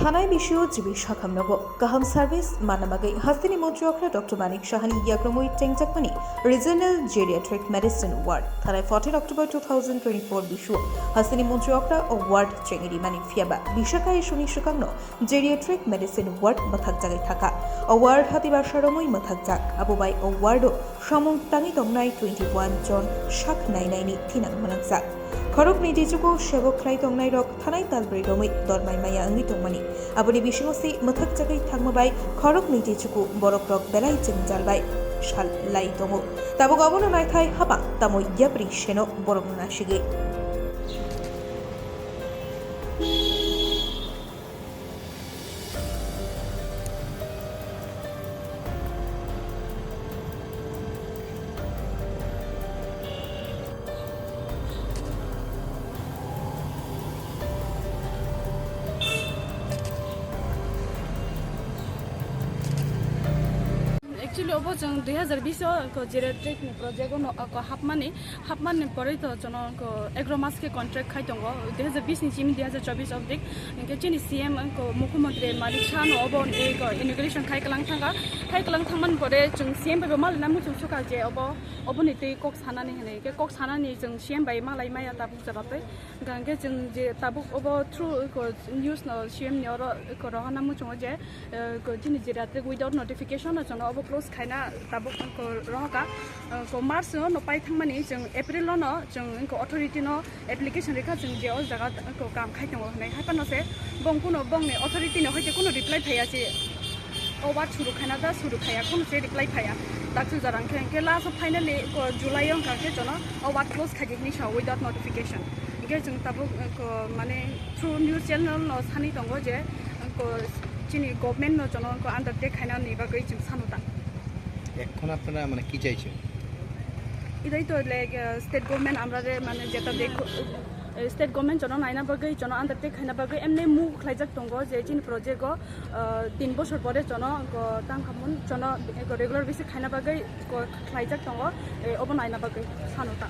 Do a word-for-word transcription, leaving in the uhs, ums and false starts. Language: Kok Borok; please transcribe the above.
Thanai bisio G B Shakham nogo kaham service manna bagwi hasteni montri okra Doctor Manik Sahani yakromwi tengjakmani Regional Geriatric Medicine Ward thanai fourteen October two thousand twenty-four bisio hasteni montri okra o ward chengiri mani phiyaba Bishakha isuni swkangno Geriatric Medicine Ward mwthakjagwi thaka. O ward hati basaromwi mwthakjak, abo bai o wardo samung tangwi tongnai twenty-one jon sak nainaini thinang mwnakjak. Khoroknwi dichugo sebo khlai tongnairok thanai talbrwi romwi dormai maya wngwi tongmani. Aboni bisingo se mwthakjagwi thangma bai khoroknwi dichugo borokrok belai jwngjal bai sal lai tongo. Tabuk abono naithai hapang tamo yapri seno borokno nasigwi. Actually, obo chwng dui hazar bish o ko geriatric ni project o no, ko hapmani, hapmani pore to chwng ko egro mas khe contract khai tongo, dui hazar bish ni simi dui hazar chobbish obdik. Hinkhe chini C M ko Mukhyamantri Manik Saha no obo, e, ko inauguration khai kwlang thangkha. Khai kwlang thangmani pore chwng C M bai bo malai na muchung sukha je obo, oboni tei kok sanani hinwi. Hinkhe kok sanani chwng C M bai malai maya tabuk jora tei. Hinkhe chwng je tabuk obo through ko news no C M ni oro ko rohorna muchungo je, eh, ko chini geriatric without notification no chwng obo close khaina tabuk ko rohorkha. Eh, ko March no no pai thangmani chwng April no no chwng ko authority no application rikha chwng je o jaga ko kam khai tongo hinwi. Haphano se bong kuno bongni authority no hoite kuno reply phaiya se. O ward suru khaina da suru khaya, kuno se reply phaiya. Daksu jarang khe, hinkhe last of finally ko July o wngkha khe jono o ward close khaidi hinwi sao without notification. Hinkhe chwng tabuk, eh, ko mane through news channel no sani tongo je, eh, ko chini government no jono ko undertake khaina ni bagwi chwng sanu ta. এখন আপনারা মানে কি চাইছেন? এটাই তো, like, uh, state government আমরা রে মানে যেটা দেখ, uh, state government jono naina bagwi, jono undertake khaina bagwi emne move khlaijak tongo je chini project o, uh, tin bosor pore jono ko tangkhamun jono ko regular basis khaina bagwi ko khlaijak tongo, eh, obo naina bagwi sanu ta.